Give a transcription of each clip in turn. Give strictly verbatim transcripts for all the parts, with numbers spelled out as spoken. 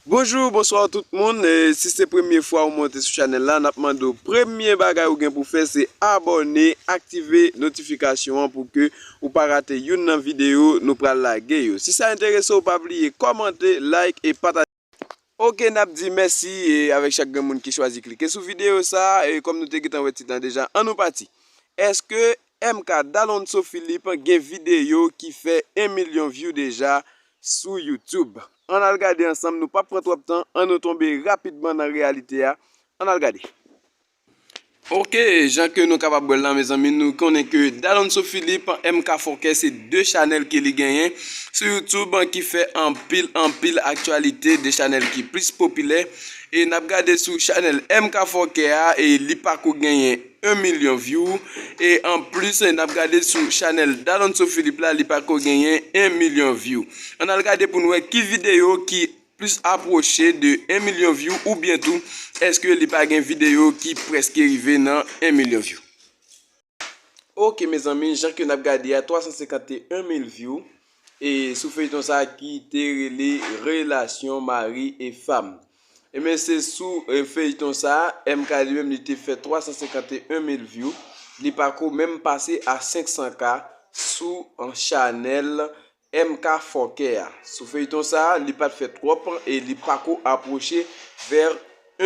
Bonjou, bonswa tout moun. E si se premye fwa ou monte sou chanèl la, n ap mande w premye bagay ou gen pou fè se abòne, aktive notifikasyon an pou ke ou pa rate youn nan videyo nou pral lage yo. Si sa enterese w, pa bliye kòmante, like e pataje. Oke, n ap di mèsi e avèk chak grenn moun ki chwazi klike sou videyo sa. E kòm nou te gentan wè tit lan deja, ann nou pati. Èske M K Dalonso Philippe gen videyo ki fè en milyon view deja sou YouTube? Ann al gade ansanm, nou p ap pran twòp tan, ann nou tonbe rapidman nan reyalite a. Ann al gade. Oke, jan ke nou kapab wè l la, mezanmi, nou konnen ke Dalonso Philippe, M K Fòkè, se de chanèl ke li genyen sou YouTube ki fè anpil, anpil aktyalite, de chanèl ki plis popilè. E n ap gade sou chanèl M K Fòkè a, e li pako genyen en milyon view. E anplis, n ap gade sou chanèl Dalonso Philippe la, li pako genyen en milyon view. Ann al gade pou n wè ki videyo ki plis apwoche de en milyon view oubyen tou, èske li pa gen videyo ki prèske rive nan en milyon view? Oke, mezanmi, jan ke n ap gade a, twa san senkanteyen mil view, e sou feyton sa ki te rele Relasyon Mari e Fam. Ebyen, se sou, e, feyton sa, M K li menm, li te fè twa san senkanteyen mil view. Li pako menm pase a senk san K sou, an, chanèl M K Fòkè a. Sou feyton sa, li pa t fè twòp e li pako apwoche vè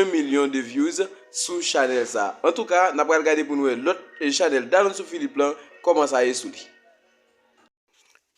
en milyon de views sou chanèl sa. Antouka, n ap pral gade pou n wè lòt, e, chanèl Dalonso Philippe lan, kòman sa ye sou li.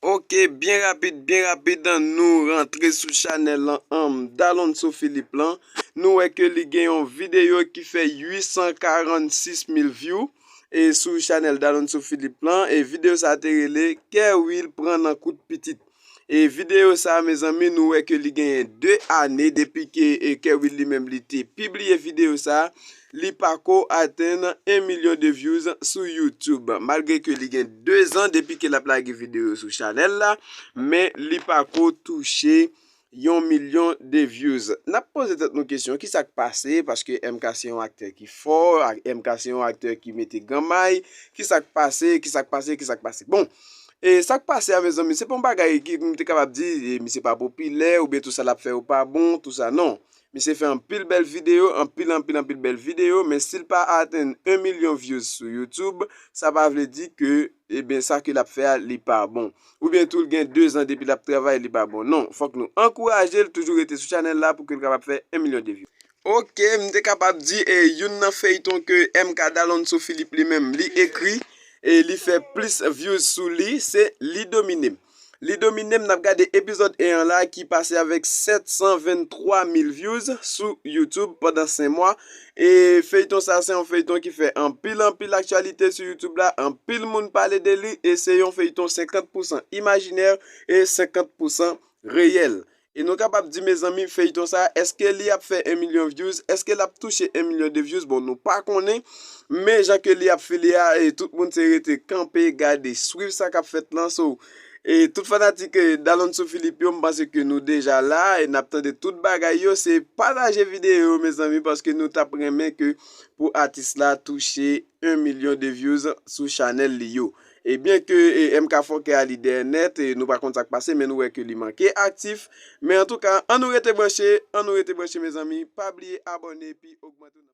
Oke, byen rapid, byen rapid, nou rantre sou chanèl lan, anm, Dalonso Philippe lan. Nou wè ke li gen yon videyo ki fè uit san karannsis mil view, e sou chanèl Dalonso Philippe lan. E videyo sa te rele Kerwill pran nan kout pitit. E videyo sa, mezanmi, nou wè ke li genyen de ane depi ke, e, Kerwill li menm li te pibliye videyo sa. Li pako atenn en milyon de views sou YouTube. Malgre ke li gen de zan depi ke l ap lage videyo sou chanèl la, men li pako touche yon milyon de views. N ap poze tèt nou kesyon, ki sa k pase? Paske M K se yon aktè ki fò, a-, M K se yon aktè ki mete granmay. Ki sa k pase? Ki sa k pase? Ki sa k pase? Bon, e sa k pase a, mezanmi, se pa yon bagay ki m te kapab di, e, misye pa popilè, oubyen tou sa l ap fè yo pa bon, tou sa, non. Misye fè anpil bèl videyo, anpil, anpil, anpil bèl videyo, men si l pa atenn en milyon views sou YouTube, sa pa vle di ke, ebyen, sa ke l ap fè a, li pa bon. Oubyen tou, l gen de zan depi l ap travay, li pa bon. Non, fòk nou ankouraje l, toujou rete sou chanèl la pou ke l kapab fè en milyon de view. Oke, m te kapab di, e, youn nan feyton ke M K Dalonso Philippe li menm, li ekri, e li fè plis views sou li, se Li Domine M. Li Domine M, n ap gade epizòd en an la ki pase avèk sèt san venntwa mil views sou YouTube pandan senk mwa. E feyton sa, se yon feyton ki fè anpil, anpil aktyalite sou YouTube la, anpil moun pale de li, e se yon feyton senkant pousan imajinè e senkant pousan reyèl. E nou kapab di, mezanmi, feyton sa, èske li ap fè en milyon views? Èske l ap touche en milyon de views? Bon, nou pa konnen, men jan ke li ap file a, e tout moun se rete kanpe, gade, swiv sa k ap fèt lan. So, e tout fanatik, e, Dalonso Philippe yo, m panse ke nou deja la, e n ap tande tout bagay yo. Se pataje videyo yo, mezanmi, paske nou t ap renmen ke pou atis la touche en milyon de views sou chanèl li yo. E byen ke, e, M K Fòkè a lidè nèt, e nou pa konn sa k pase, men nou wè ke li manke aktif. Men antouka, ann nou rete branche, ann nou rete branche, mezanmi. Pa bliye abòne epi ogmante w nan